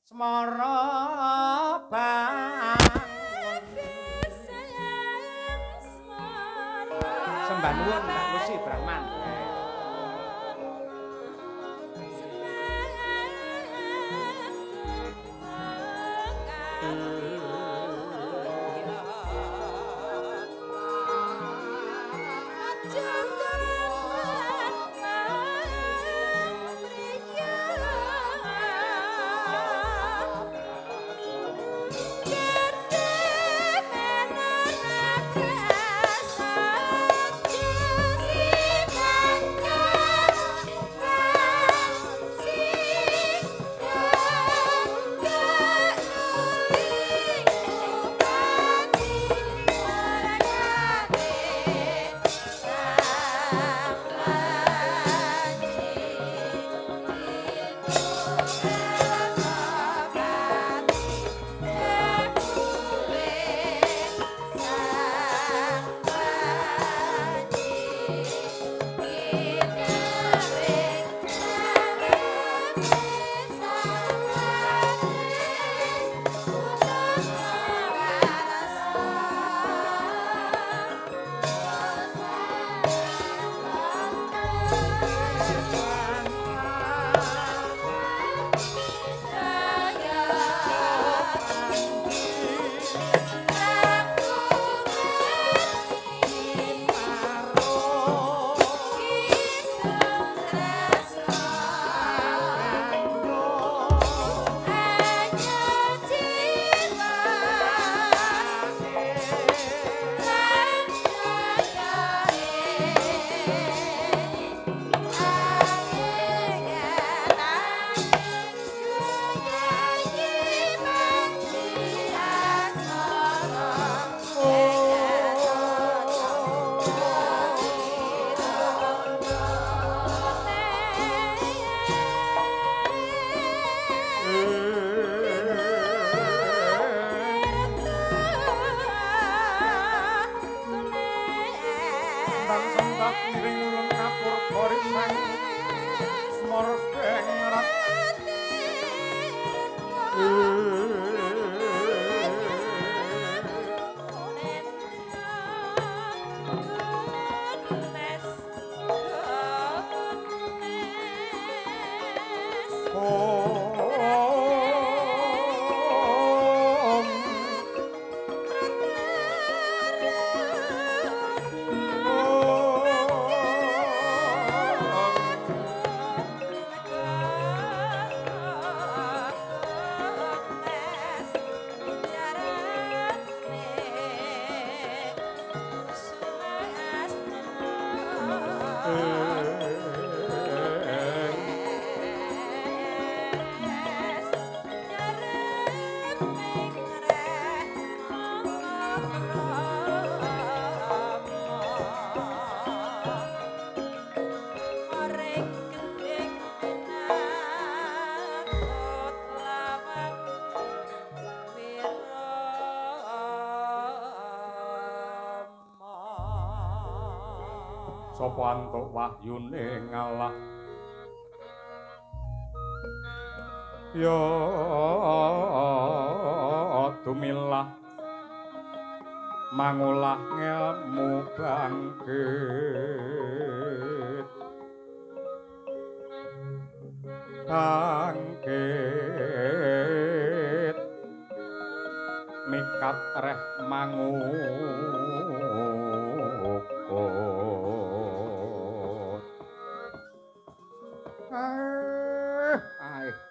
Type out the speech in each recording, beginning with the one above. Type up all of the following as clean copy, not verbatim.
Smara bangun. Sembah nuwun Mbak Lucy Brahman. Sapa antuk wahyune ngalah ya dumilah mangulah ngelmu bangkit bangkit mikat reh mangukut.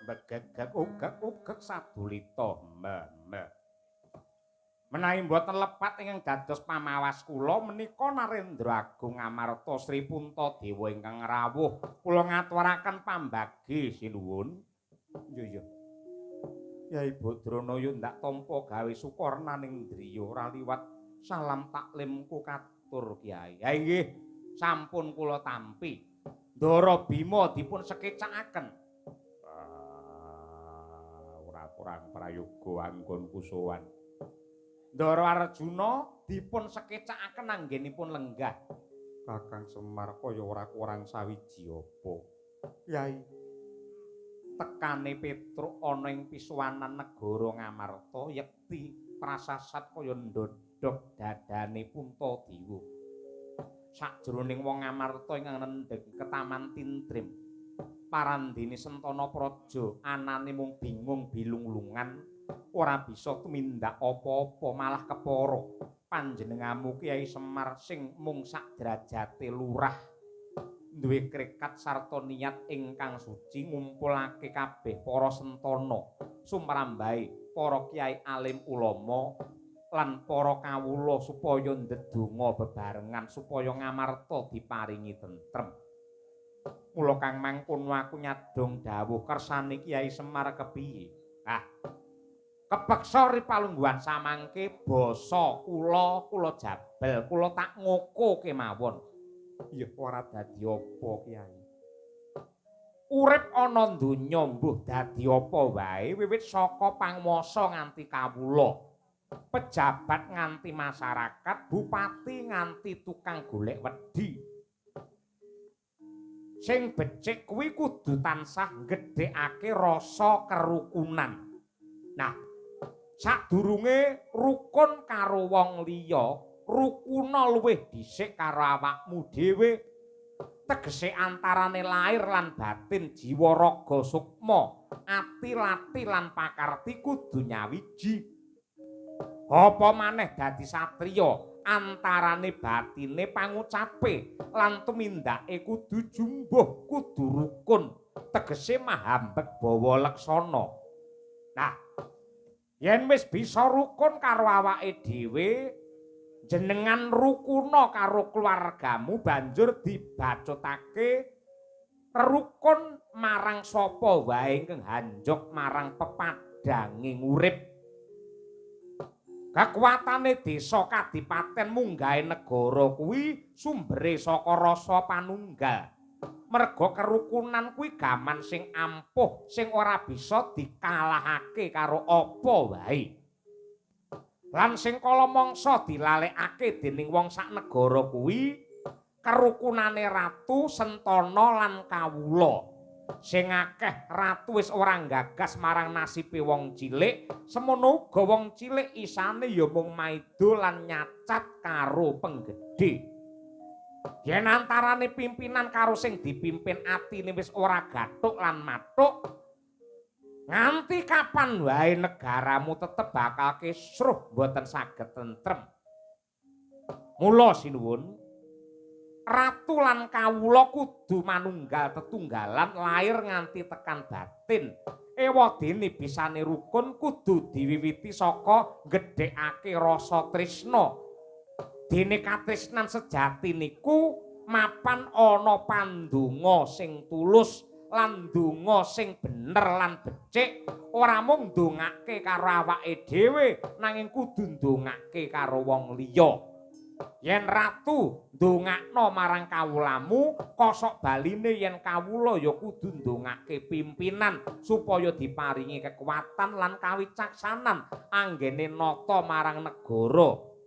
Begegeg ugek-ugek sadulita me. Menawi mboten lepat ingkang dados pamawas kula menika Narendra Agung Amarta Sri Puntadewa ingkang rawuh kula ngaturaken pambagi sinuwun. Iya iya. Yai Badrana yo ndak tampa gawe sukarnaning driya ora liwat salam taklimku katur Kyai. Ha inggih sampun kula tampi. Ndara Bima dipun sekecakaken. Kurang prayoga anggonku sowan. Ndara Arjuna dipun sekecakaken anggenipun lenggah. Kakang Semar kaya ora kurang sawiji apa. Yai. Tekane Petruk ana ing pisuwanan negara Ngamarta yekti prasasat kaya ndodhog dadane Puntadewa. Sajroning wong Ngamarta ingkang nendheng ketaman tintrim, parandene Sentana Praja anane mung bingung bilunglungan, ora bisa tumindak apa-apa malah kepara. Panjenengamu Kyai Semar sing mung sak derajate lurah duwe krekat sarta niat ingkang suci ngumpulake kabeh para sentana sumrambahe para kyai alim ulama lan para kawula supaya ndedonga bebarengan supaya Ngamarta diparingi tentrem. Mula kang mangkono aku nyadong dawuh kersane Kyai Semar kepiye? Ah, kepeksa ripalungguhan samangke basa kula, kula jabel, kula tak ngoko kemawon. Ya ora dadi apa Kyai. Urip ana donya mbuh dadi apa wae wiwit saka panguwasa nganti kawula, pejabat nganti masyarakat, bupati nganti tukang golek wedi. Sing becik kuwi kudu tansah nggedhekake rasa kerukunan. Nah, sadurunge rukun karo wong liya, rukuna luwih dhisik karo awakmu dhewe. Tegese antarane lair lan batin, jiwa raga sukma, ati lati lan pakarti kudu nyawiji. Apa maneh dadi satriya, antarane batine pangucape lan tumindake kudu jumbuh, kudu rukun. Tegese mahambek bawa leksana. Nah, yen wis bisa rukun karo awake dhewe, jenengan rukuna karo keluargamu banjur dibacutake rukun marang sapa wae ingkang hanjok marang pepadhanging urip. Kekuatane desa kadipaten munggahe negara kuwi sumbere saka rasa panunggal. Merga kerukunan kuwi gaman sing ampuh sing ora bisa dikalahake karo apa wae. Lan sing kala mangsa dilalekake dening wong sak negara kuwi kerukunane ratu Sentana lan kawula. Sing akeh ratu wis ora nggagas marang nasibe wong cilik, semono uga wong cilik isane ya mung maido lan nyacat karo penggedhe. Yen antarane pimpinan karo sing dipimpin atine wis ora gathuk lan mathuk, nganti kapan wae negaramu tetep bakal kisruh mboten saged tentrem. Mula sinuwun, ratu lan kawula kudu manunggal tetunggalan lair nganti tekan batin. Ewadene bisane rukun kudu diwiwiti saka nggedhekake rasa tresna. Dene katresnan sejati niku mapan ana pandonga sing tulus lan ndonga sing bener lan becik, ora mung ndongake karo awake dhewe nanging kudu ndongake karo wong liya. Yen ratu ndongakno marang kawulamu, kosok baline yen kawula ya kudu ndongake pimpinan supaya diparingi kekuatan lan kawicaksanan anggene nata marang negara.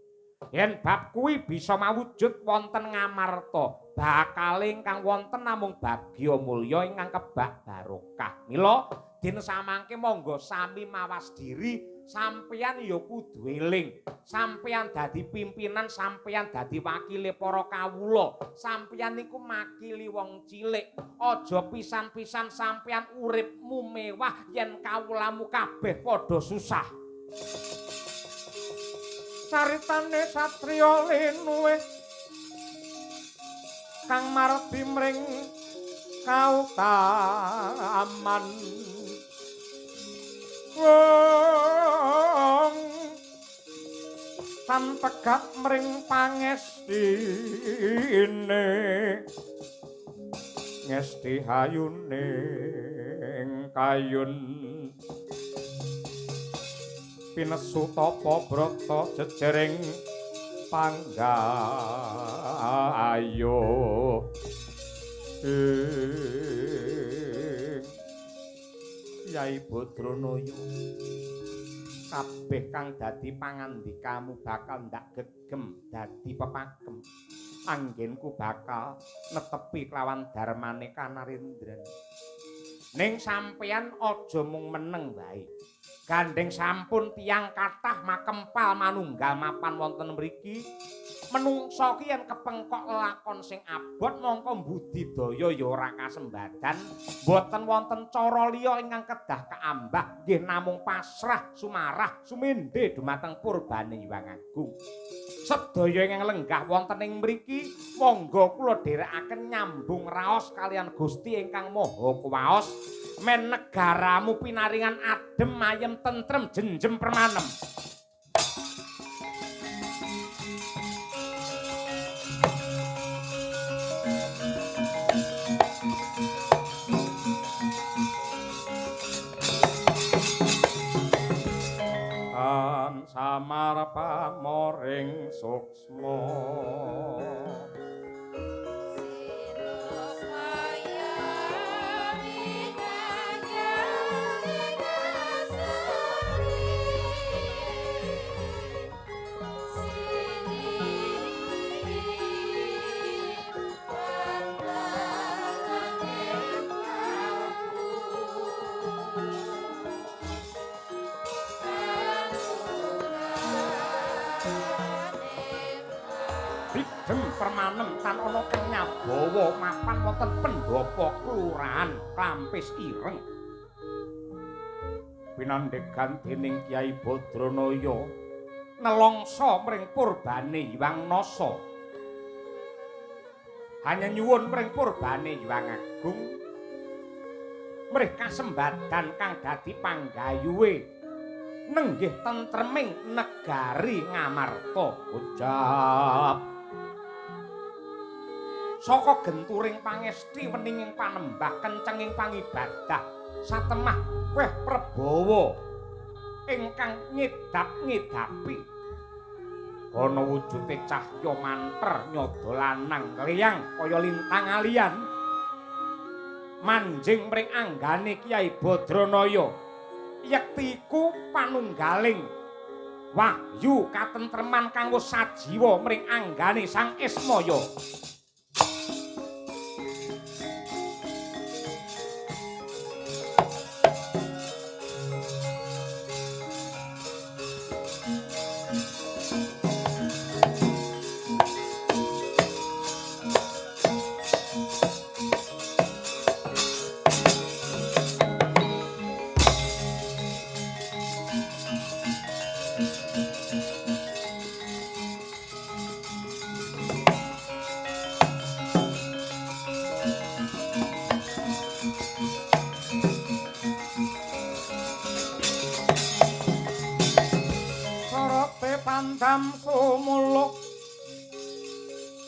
Yen bab kuwi bisa mawujud wonten Ngamarta, bakale ingkang wonten namung bagya mulya ingkang kebak barokah. Mila dina samangke monggo sami mawas diri, sampeyan ya kudu eling. Sampeyan dadi pimpinan, sampeyan dadi wakile para kawula, sampeyan niku makili wong cilik. Aja pisan-pisan sampeyan uripmu mewah yen kawulamu kabeh padha susah. Caritane satriya linuwih kang mardi mring kautaman, wong tan pegat mring pangestine, ngesti hayune kayun pinesu tapa brata jejering panggayo. Kyai Badranaya, kabeh kang dadi pangandikamu bakal ndak gegem dadi pepakem. Anggenku bakal netepi kelawan darmane Kanarendran. Ning sampeyan aja mung meneng wae. Gandeng sampun tiyang kathah makempal manunggal mapan wonten mriki. Menungsa ki yen kepengkok lelakon sing abot mongko budidaya ya ora kasembadan. Mboten wonten cara liya ingkang kedah kaambah nggih namung pasrah sumarah sumendhe dumateng purbane Hyang Agung. Sedaya ingkang lenggah wonten ing mriki monggo kula dherekaken nyambung raos kaliyan Gusti ingkang Maha Kuwaos men negaramu pinaringan adem ayem tentrem jenjem permanem. Samar pamoring suksma permanem tan ana kang nyabawa mapan wonten pendhapa kelurahan Klampis Ireng. Pinandhegan dening Kyai Badranaya nelongso mring purbane Hyang Nasa. Hanya nyuwun mring purbane Hyang Agung mrih kasembadan kang dadi panggayuhe nenggih tentreming negari Ngamarta. Ucap saka genturing pangesti weninging panembah kencenging pangibadah satemah weh prabawa ingkang ngedap-ngedapi ana wujute cahya manter nyada lanang kliyang kaya lintang alian manjing mring anggane Kyai Badranaya. Yekti iku panunggaling wahyu katentreman kang wis sajiwa mring anggane Sang Ismaya.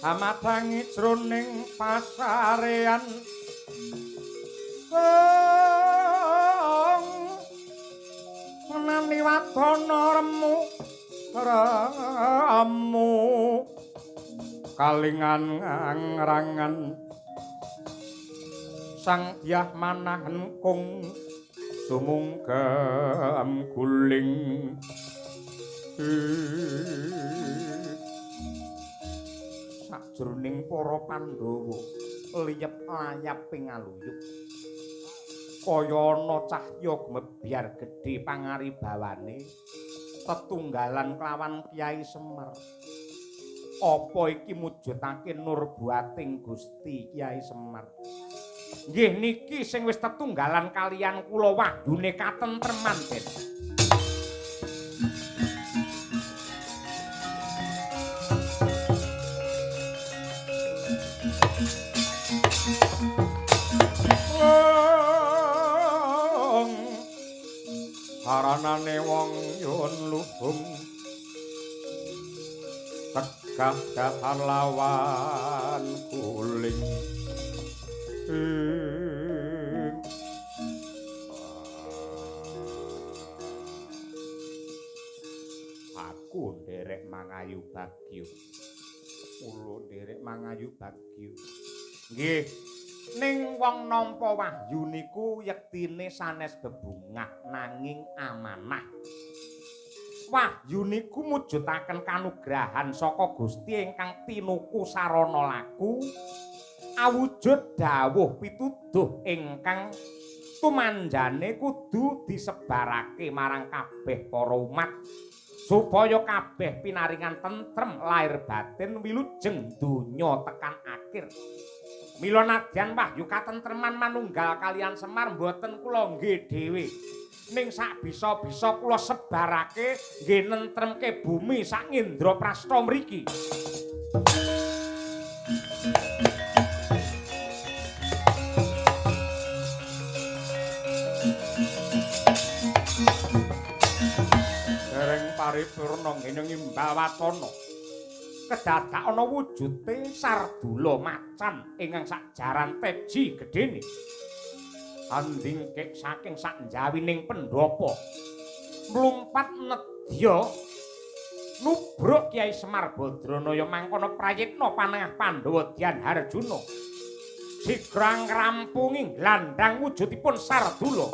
Amadangi jroning pasarean menani wadana remu remu kalingan ngrangan sang dyah manah enkung sumungkem guling. Sajroning para Pandhawa liyep layap ing aluyuk kaya ana cahya gemebyar gedhe pangaribawane tetunggalan kelawan Kyai Semar. Apa iki mujudake nurbuating Gusti Kyai Semar? Nggih niki sing wis tetunggalan kaliyan kula wahyune katentreman den. Saranane wong yun luhung tegah dahar lawan guling. Aku nderek mangayu bagyo. Kula nderek mangayu bagyo. Nggih. Ning wong nampa wahyu niku yektine sanes bebungah nanging amanah. Wahyu niku mujudaken kanugrahan saka Gusti ingkang tinuku sarana laku awujud dawuh pituduh ingkang Tumanjane kudu disebarake marang kabeh para umat supaya kabeh pinaringan tentrem lahir batin wilujeng donya tekan akhir. Mila nadyan wahyu katentreman manunggal kaliyan Semar mboten kula nggih dhewe. Ning sak bisa-bisa kula sebarake nggih nentremke bumi sak Indraprasta mriki. Dereng paripurna nggih ngimbal wacana. Kedadak ana wujute Sardula macan ingkang sakjaran teji gedene. Andingkik saking saknjawining pendhapa mlumpat nedya nubruk Kyai Semar Badranaya mangkono prayitna panengah Pandhawa Dyan Harjuna. Sigra ngrampungi glandhang wujudipun Sardula.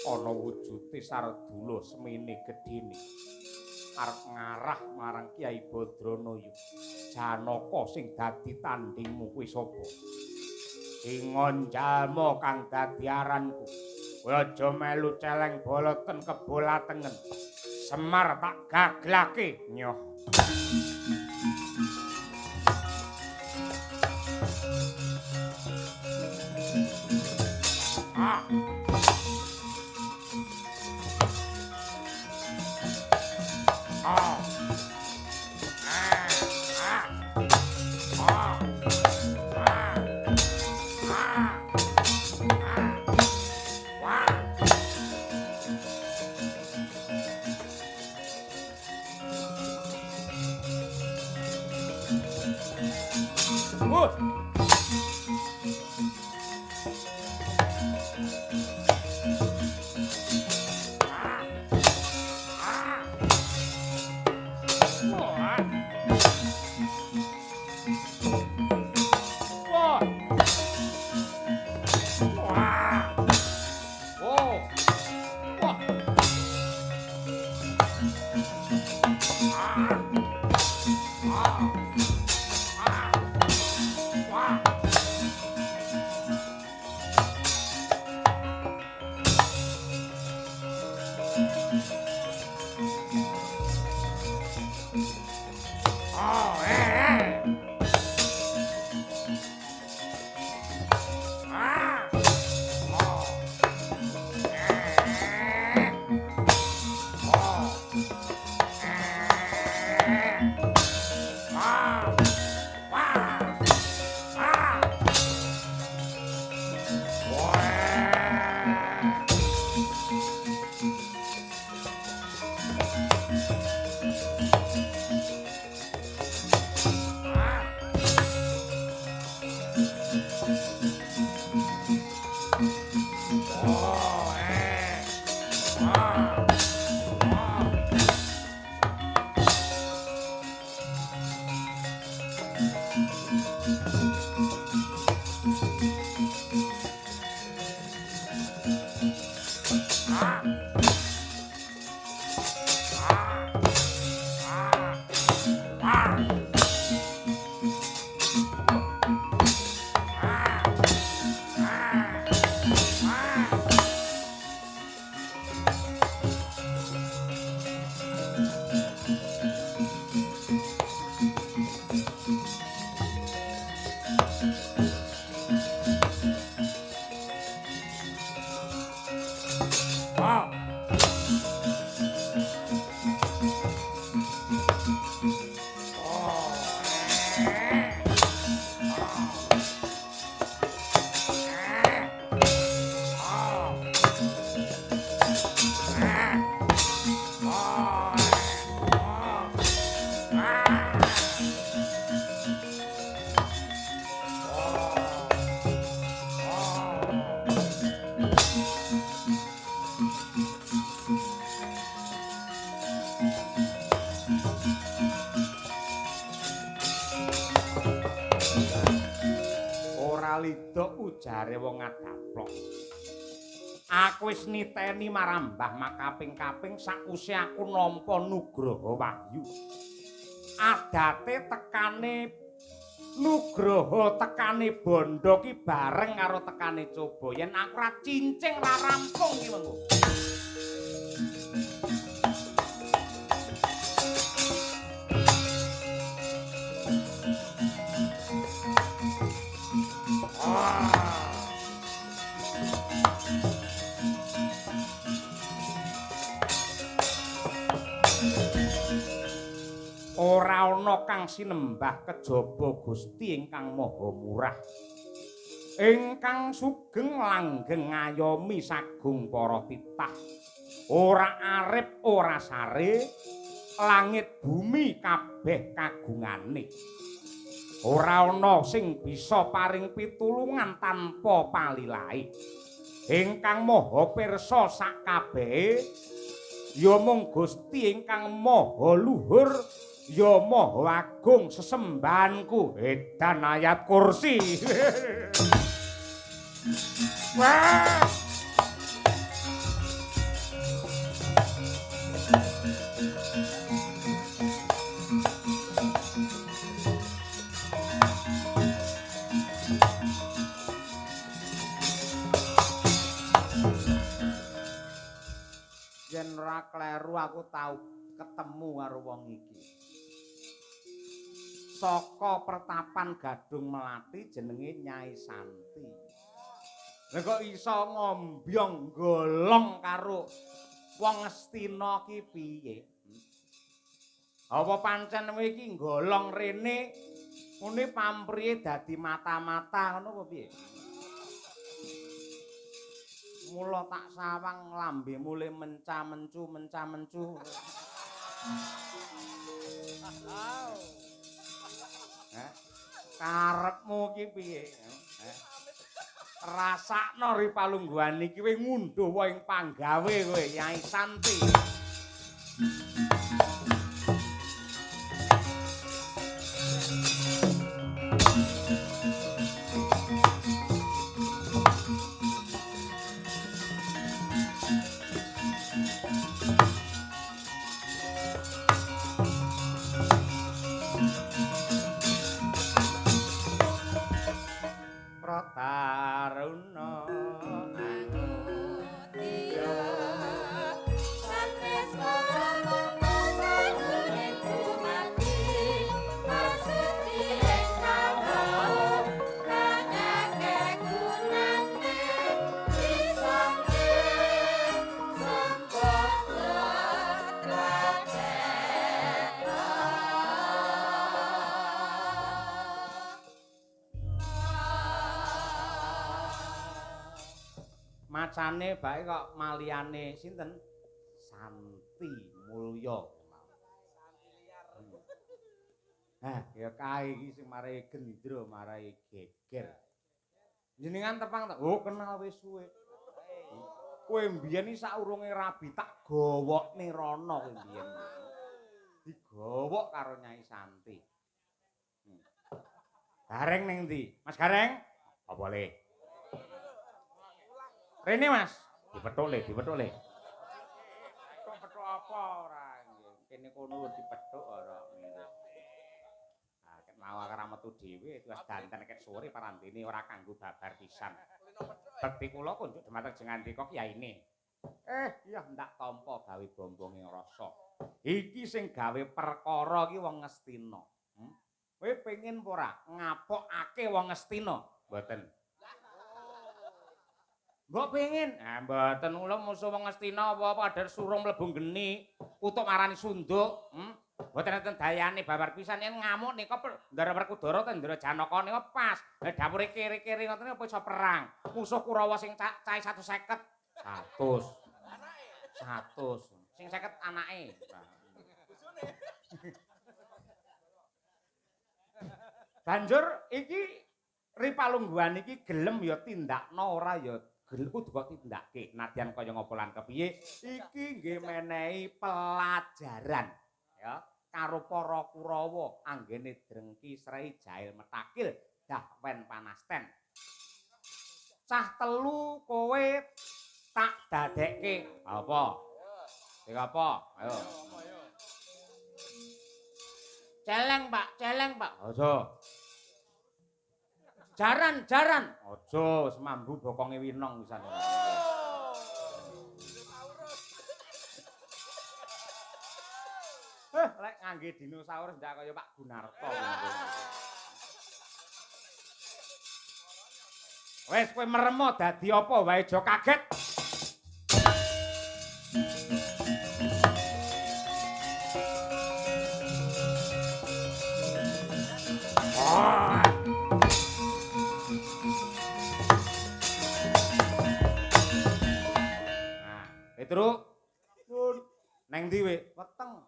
Ana wujute Sardula semene gedene arep ngarah marang Kyai Badranaya. Janaka sing dadi tandingmu kuwi sapa? Singon jalma kang dadi aranku. Kowe aja melu celeng boloten kebolatengen. Semar tak gaglake nyoh. ujare wong ngadaplok. Aku wis niteni marang Mbah makaping-kaping sakwise aku nampa nugraha wahyu. Adate tekane nugraha tekane bondo ki bareng karo tekane coba. Yen aku ora cincing ra rampung ki mengko. Ora ana kang sinembah kejaba Gusti ingkang Maha Murah. Ingkang sugeng langgeng ngayomi sagung para titah. Ora arep ora sare, langit bumi kabeh kagungane. Ora ana sing bisa paring pitulungan tanpa palilahe. Ingkang Maha Pirsa sakabehe ya mung Gusti ingkang Maha Luhur. Ya Maha Agung sesembahanku edan ayat kursi. Wah. Yen ora kleru aku tau ketemu karo wong iki. Saka pertapan Gadung Melati jenenge Nyai Santi. Lah kok iso ngombyong golong karo wong Ngastina ki piye? Apa pancen kowe iki golong rene ngene pamprihe dadi mata-mata ngono apa piye? Mula tak sawang lambe mule menca-mencu menca-mencu. Karepmu ki piye? Rasakno ri palungguhan iki kowe ngundhuh wae ing panggawe kowe Nyai Santi. Taruna angutiya satres karo saguning dumati pasutri ing kawruh kang akeh gunane disangke sembah macane bae kok maliyane sinten Santi Mulya. Hah, ya kae iki sing marai gendro, marai geger. Jenengan tepang tak? Oh, kenal wis suwe. Kowe mbiyen iki saurunge rabi tak gowokne rono kowe mbiyen. Digowok karo Nyai Santi. Gareng ning ndi? Mas Gareng? Apa le? Rene Mas, dipethuk le, dipethuk le. Petuk apa ora kene kono dipethuk ora. Ah, ket mau ora metu dhewe wis danten ket sore parandene ora kanggo babar pisan. Bekti kula kunjuk dumateng jengandika kiyaine. Iya ndak tampa gawe bombonge rasa. Iki sing gawe perkara iki wong Ngastina. Kowe pengin apa ora ngapokake wong Ngastina? Mboten. Mbok pengin? Ah mboten kula musuh wong Ngastina apa-apa kadar surung mlebu geni, kutuk marani sunduk. Mboten enten dayane babar pisan yen ngamuk nika Ndara Werkudara ta Ndara Janaka nika pas. Lah dapure kere-kere ngoten apa iso perang. Musuh Kurawa sing cahe 150. 100. 100. Sing 50 anake. Banjur iki ri palungguhan iki gelem ya tindakno ora ya gelem kudu kok tindake. Nadyan kaya ngapa lan kepiye iki nggih menehi pelajaran ya karo para Kurawa anggene drengki srei jail metakil dahwen panasten. Cah telu kowe tak dadekke. Apa? Sing apa? Ayo. Celeng, Pak, celeng, Pak. Aja. Jaran, jaran. Aja, wis mambu bokonge winong pisan. Lek ngangge dinosaurus ndak kaya Pak Gunarto. Wes kowe meremo dadi apa wae aja kaget. Nah, Petruk. Neng ndi we? Weteng.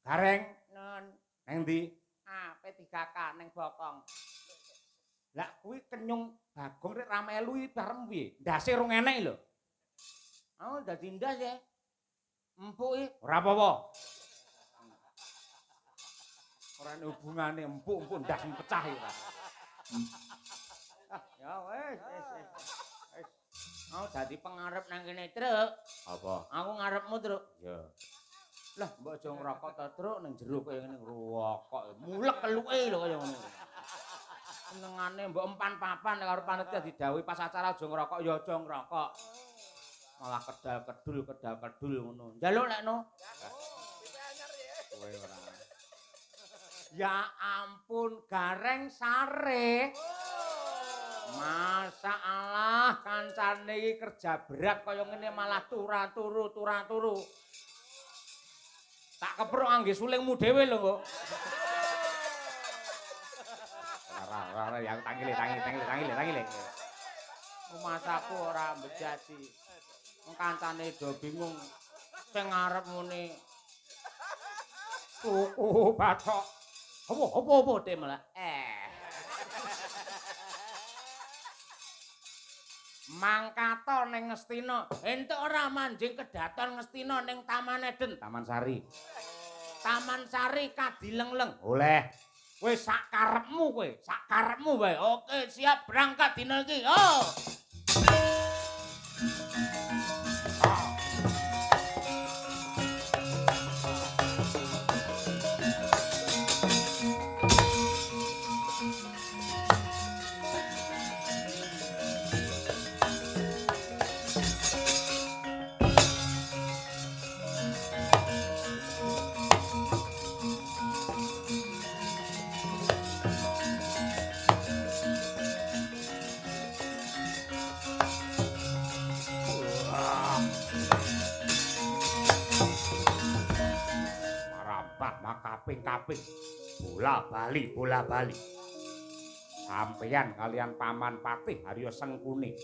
Gareng Non. Neng ndi? Ah, P3K neng bokong. Lah kuwi kenyung Bagong rek ra melu iki bareng piye? Ndase rong enek lho. Oh, dadi ndas ya. Empuk iki ora apa-apa. Ora ana hubungane empuk-empuk ndas pecah iki ora. Ah, ya wis wis wis. Aku dadi pengarep nang kene, Truk. Apa? Aku ngarepmu, Truk. Iya. Lah, mbok aja ngrokok ta, Truk, ning jero kaya ngene ngrokok. Mulek keluke lho kaya ngono. Senengane mbok empan papan nek karo panitia didhawuhi pas acara aja ngrokok ya aja ngrokok. Malah kedal-kedul kedal-kedul ngono. Njaluk lekno. Kowe ora. Ya ampun, Gareng sare. Masa Allah kancane iki kerja berat kaya ngene malah turu-turu turu-turu. Tak keprok angge sulingmu dhewe lho kok. Ora ora ora ya tangile tangile tangile tangile tangile. Rumasaku ora mbejati. Wong kancane do bingung sing arep muni tuku bathok. Apa apa apa te malah. Mangkato ning Ngastina, entuk ora manjing kedaton Ngastina ning Taman Eden, Taman Sari. Taman Sari Kadilengleng. Oleh. Kowe sak karepmu kowe, sak karepmu wae. Oke, siap berangkat dina iki. Oh. Kaping-kaping bola bali bola bali sampeyan kalian paman patih Haryo Sengkuni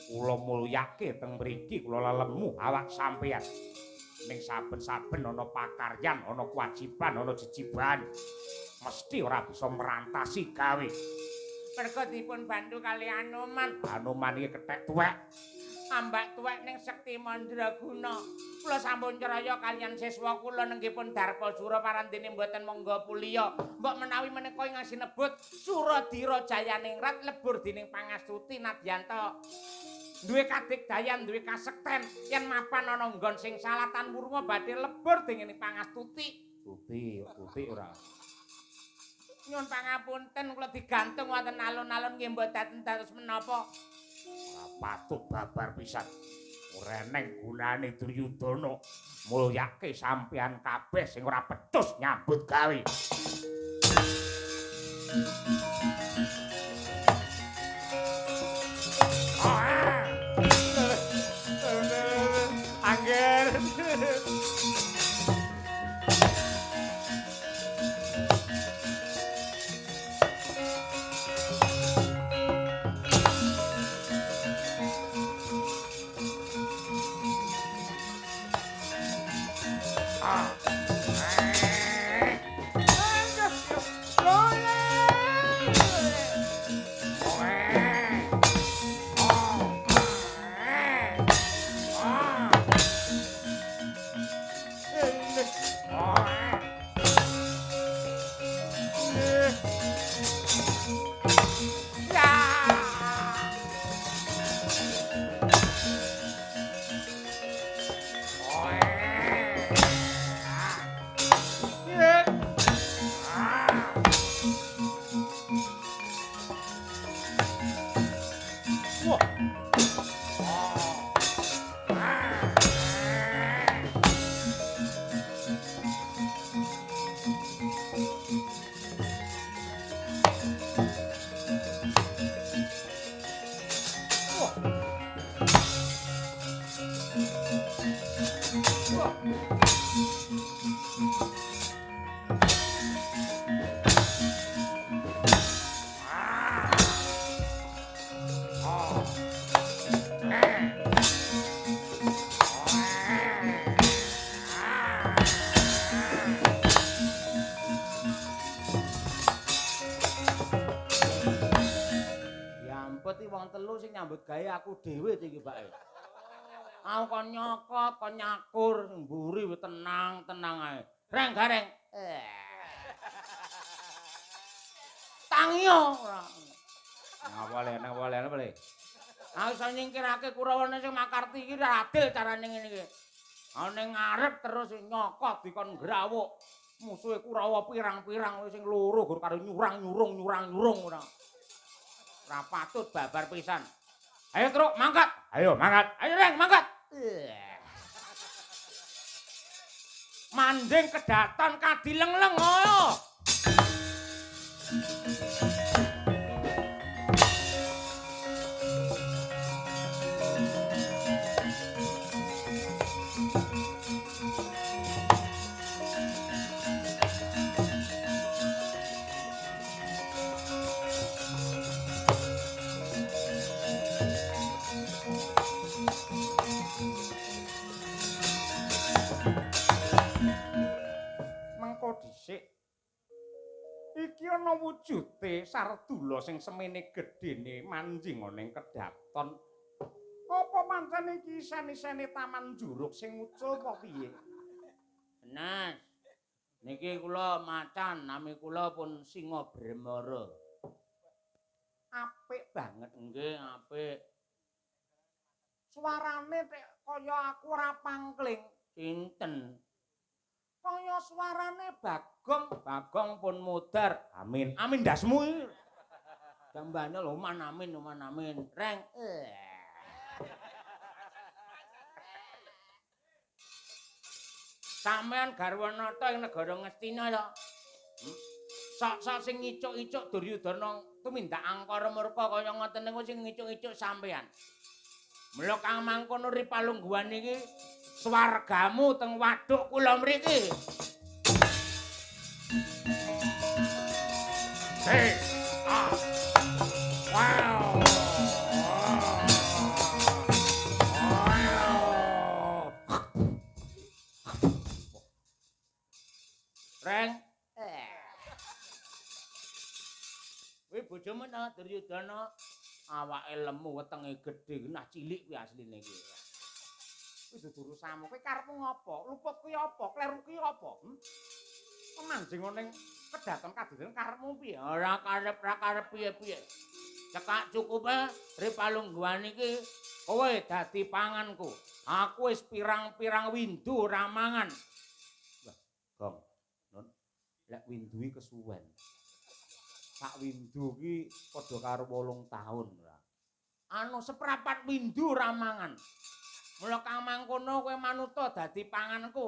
kula mulyake teng mriki kula lelemu awak sampeyan ning saben-saben ana pakaryan ana kewajiban ana jejiban mesti ora bisa merantasi gawe mergo dipun bantu kali Anoman. Anoman iki kethek tuwek ambak tuwek ning Sekti Mandraguna. Kula sampun craya kaliyan siswa kula nenggipun Darpasura parandene mboten monggo puliya. Mbok menawi menika ingkang sinebut Suradira Jayaningrat lebur dening pangastuti nadyanta. Duwe kadigdayan, duwe kasekten yen mapan ana nggon sing salah tan wurma badhe lebur dening pangastuti. Tuti, tuti ora. Nyuwun pangapunten kula digantung wonten alun-alun nggih mboten dados menapa. Patut babar pisan. Ora eneng gunane Duryudana mulyake sampeyan kabeh sing ora becus nyambut gawe. Angger. Ya. Nyambut gawe aku dhewe iki, Pak. Aku kon nyokot, kon nyakur, mburi tenang-tenang ae. Reng gareng. Tangiyo ora. Ngapa le, napa le, napa le? Aku iso nyingkirake Kurawane sing makarti iki ora adil carane ngene iki. Aku ning ngarep terus nyokot dikon grawuk. Musuhe Kurawa pirang-pirang sing loro gur karo nyurang-nyurung nyurang-nyurung ora. Ora patut babar pisan. Ayo Truk, mangkat. Ayo mangkat. Ayo Reng, mangkat. Manding kedaton kadilengleng ayo. Iki ana wujude Sardula sing semene gedene manjing ana ing kedaton. Apa pancen iki isen-isene Taman Juruk sing ucul apa piye? Nas. Niki kula macan, nami kula pun Singa Bremara. Apik banget. Nggih, apik. Suarane tek kaya aku ora pangkling. Sinten? Kaya suarane Bagong, Bagong pun mudar. Amin. Amin ndasmu iki. Jambane lho man amin, man amin. Reng. Sampeyan garwanata ing negara Ngastina ya. Sok-sok sing ngicuk-icuk Duryudana tumindak angkara murka kaya ngoten niku sing ngicuk-icuk sampeyan. Mula kang mangkono ripalungguhan iki swargamu teng waduk kula mriki. Hey, ah. Wow. Wow. Reng. Kuwi bojomu ta Duryudana awake lemu wetenge gedhe nah cilik kuwi asline iki. Kuwi dudu urusanmu. Kowe karepmu ngopo? Luput kuwi apa? Kleru kuwi apa? Manjing ning kedaton kadilen karepmu piye? Ora karep, ora karep piye-piye. Cekak cukupe ripalungguhan iki kowe dadi panganku. Aku wis pirang-pirang windu ora mangan. Wah, Gong. Nun, lek windu iki kesuwen. Sak windu iki padha karo 8 taun ora. Anu seprapat windu ora mangan. Mula kang mangkono kowe manuta dadi panganku.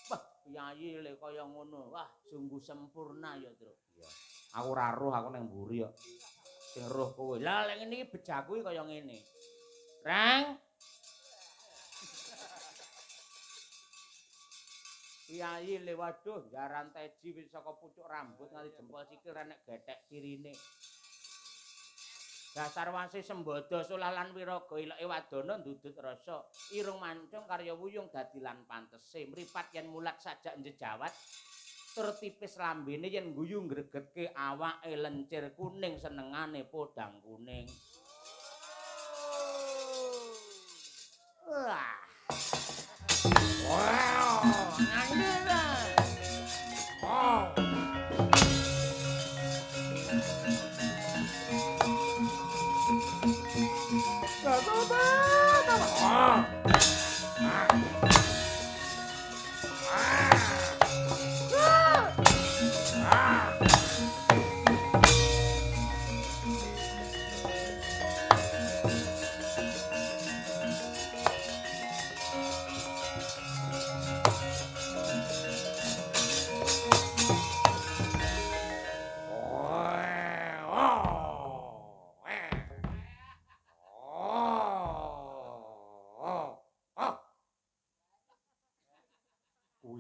Wah, piyayi le kaya ngono. Wah, sungguh sempurna ya, Truk. Iya. Aku ora roh, aku nang mburi kok. Sing roh kowe. Lah lek ngene iki bejaku kaya ngene. Reng. Piyayi le waduh, jaran teji wis saka pucuk rambut nganti jempol sikil ra nek gethek cirine. Dasar wasi sembodo solah lan wiraga ileke wadana ndudut rasa irung mancung karya wuyung dadi lan pantese mripat yen mulat sajak njejawat tur tipis lambene yen guyu ngregetke awake lencir kuning senengane podang kuning. Wah. Wow, ngandel. Oh.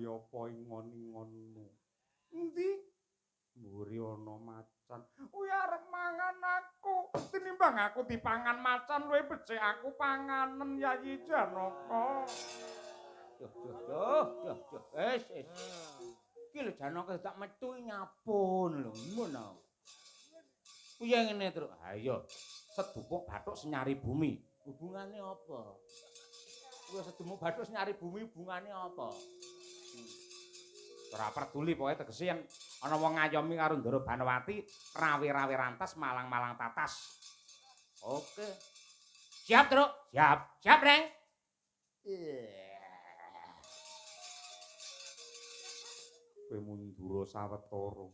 Kaya apa ingon-ingonmu? Endi? Mburi ana macan. Kuwi arep mangan aku. Tinimbang aku dipangan macan luwih becik aku panganen Yayi Janaka. Duh duh duh duh duh. Wis wis. Iki lho Janaka tak metu nyapun lho ngono. Piye ngene, Truk? Ha iya, sedupuk bathuk senyari bumi. Hubungane apa? Kuwi sedumuk bathuk senyari bumi hubungane apa? Ora peduli pokoke tegese yen ana wong ngayomi karo Ndara Banowati, rawe-rawe rantas malang-malang tatas. Oke. Siap, Truk? Siap. Siap, Reng. Kowe mundura sawetara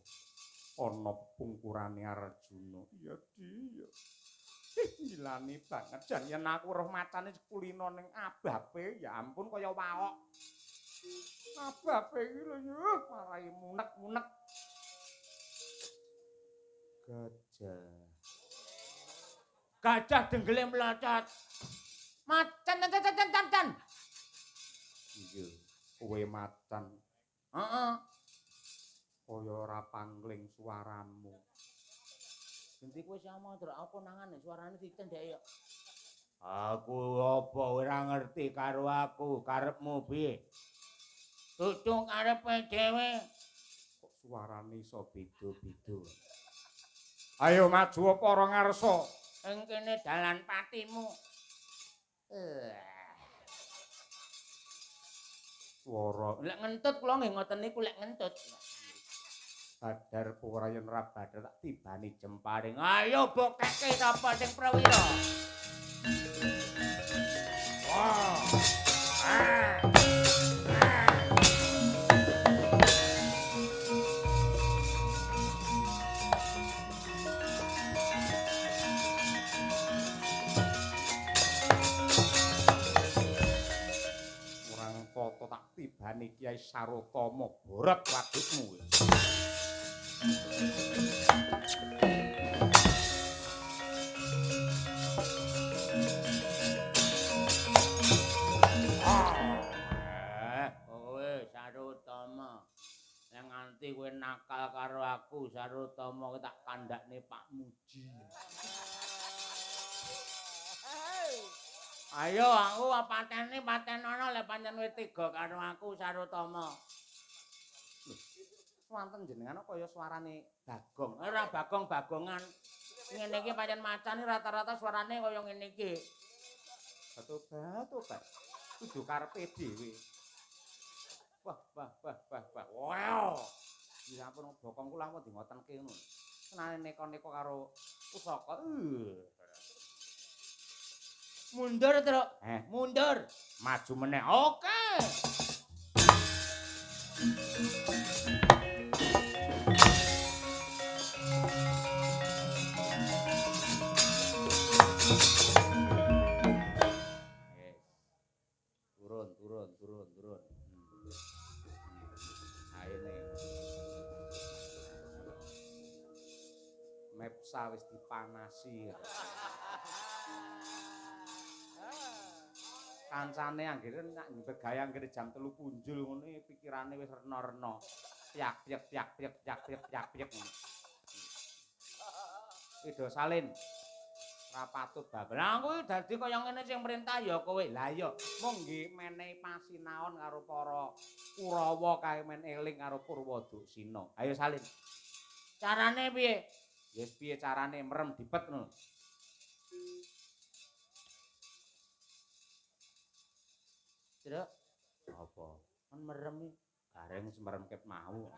ana pungkurane Arjuna. Iya, Di. Iya. Gilane banget jan yen aku roh macane kulino ning ababe, ya ampun kaya waok. Ababe iki lho yuh marai munek-munek. Gajah. Gajah denggele mlocot. Macan can can can can can. Iya, kowe macan. Heeh. Kaya ora pangling suaramu. Genti kowe sama Truk, aku konangan suarane ditendhek yo. Aku apa ora ngerti karo aku, karepmu piye? Tutung karepe dhewe. Kok suarane iso beda-beda. Ayo maju para ngarsa. Ing kene dalan patimu. Swara Lek ngentut kula nggih ngoten niku lek ngentut. Badar ora yen ora badar tak tibani jemparing. Ayo bokeke sapa sing prawira. Wah. Ah. Orang toto tak tibani Kiai Sarotama borot wadukmu. Kowe Sarotama. Nek nganti kowe nakal karo aku Sarotama tak kandhakne Pak Muji. Ayo aku patene patenono lek pancen kowe tega karo aku Sarotama. Swanten jenengan kaya suarane Bagong. Ora bagong-bagongan. Ngene iki pancen macan rata-rata suarane kaya ngene iki. Tobat, tobat. Kudu karepe dhewe. Wah, wah, wah, wah, wah. Wow. Ya ampun bokong kula ampun di ngotenke ngono. Senane neko-neko karo pusaka. Mundur, Truk. Mundur. Maju meneh. Oke. Turun, turun, turun, turun. Ayo nih. Mepsa wis dipanasi. Kancane anggere nek nyebut gawe anggere jam 3 punjul ngono pikirane wis rena-rena. Piak piak piak piak piak piak piak piak. Edo salin. Ora patut babal. Lah aku dadi kaya ngene sing merintah ya kowe. Lah iya, mung nggih menehi pasinaon karo para Kurawa kae men eling karo Purwoduksina. Ayo salin. Carane piye? Ya piye carane merem dipet ngono. Truk, Apa? kon merem iki. Gareng wis merem ket mau.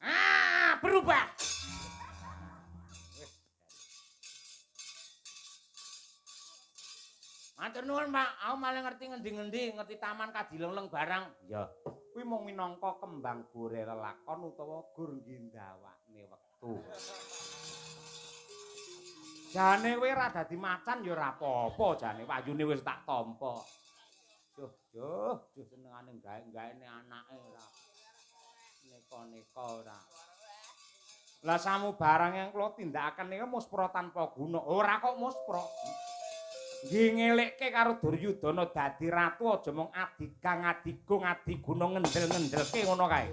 Ah, berubah. Matur nuwun, Pak. Aku malah ngerti ngendi-ngendi, ngerti taman Kadilongleng barang. Ya, kuwi mung minangka kembang gore lelakon utawa gur nggindawakne wektu. Jane kowe ora dadi macan ya ora apa-apa jane, wayune wis tak tampa. Duh, duh, duh senengane gawe-gaene anake ora. Neka-neka ora. Lah samu barang yang kula tindakaken niku muspra tanpa guna. Ora kok muspra. Nggih ngelekke karo Duryudana dadi ratu aja mung adigang adigung adiguna ngendel-ngendelke ngono kae.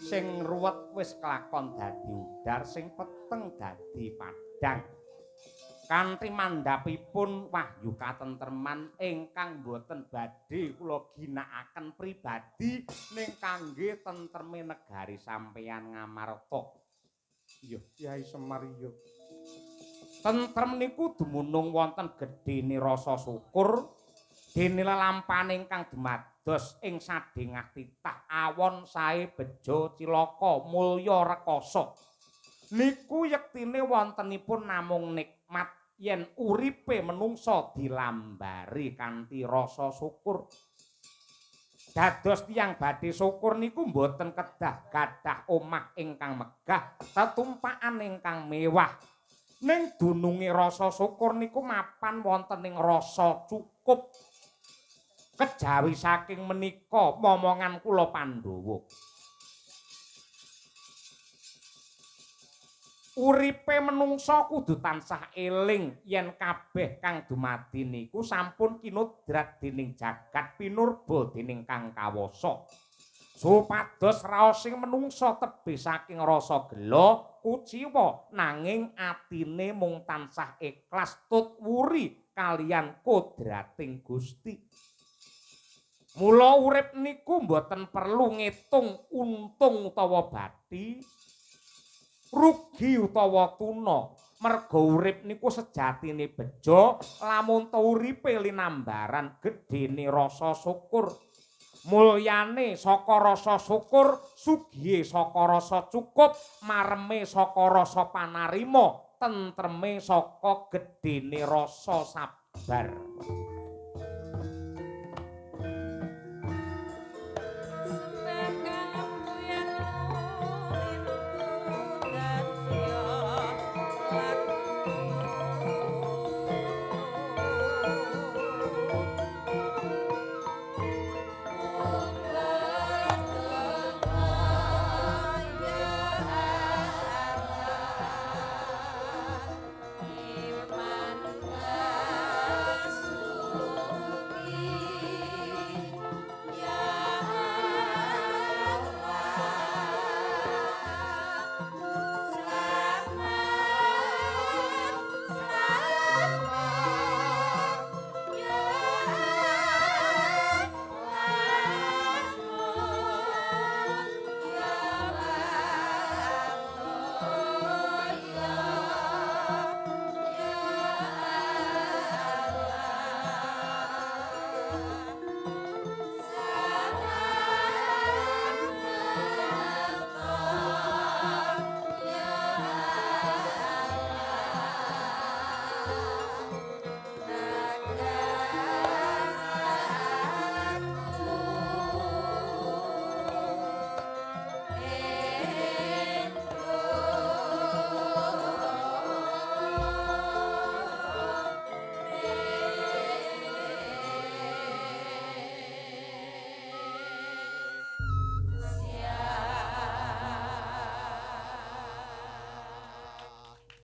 Sing ruwet wis kelakon dadi udar, sing peteng dadi padhang. Kanthi mandhapipun wahyu katentreman ingkang boten badhe kula ginakaken pribadi ning kangge tentreme negari sampeyan Ngamarta. Iya, Kyai Semar iya. Tentrem niku dumunung wonten gedhene rasa syukur, dene lelampahan ingkang dumados ing sadhengah titah awon sae bejo cilaka mulya rekasa. Niku yektine wontenipun namung nikmat yen uripe menungsa dilambari kanthi rasa syukur. Dados tiyang badhe syukur niku mboten kedah gadah omah ingkang megah, tetumpakan ingkang mewah. Ning dununge rasa syukur niku mapan wonten ing rasa cukup. Kejawi saking menika momongan kula Pandhawa. Uripe menungsa kudu tansah eling yen kabeh kang dumadi niku sampun kinodrat dening jagat pinurba dening Kang Kawasa. Supados raosing menungsa tebih saking rasa gela, kuciwa nanging atine mung tansah ikhlas tut wuri kaliyan kodrating Gusti. Mula urip niku mboten perlu ngitung untung utawa bathi, rugi utawa tuna. Merga urip niku sejatine bejo lamun ta uripe linambaran gedhene rasa syukur. Mulyane saka rasa syukur, sugihe saka rasa cukup, mareme saka rasa panarima, tentreme saka gedhene rasa sabar.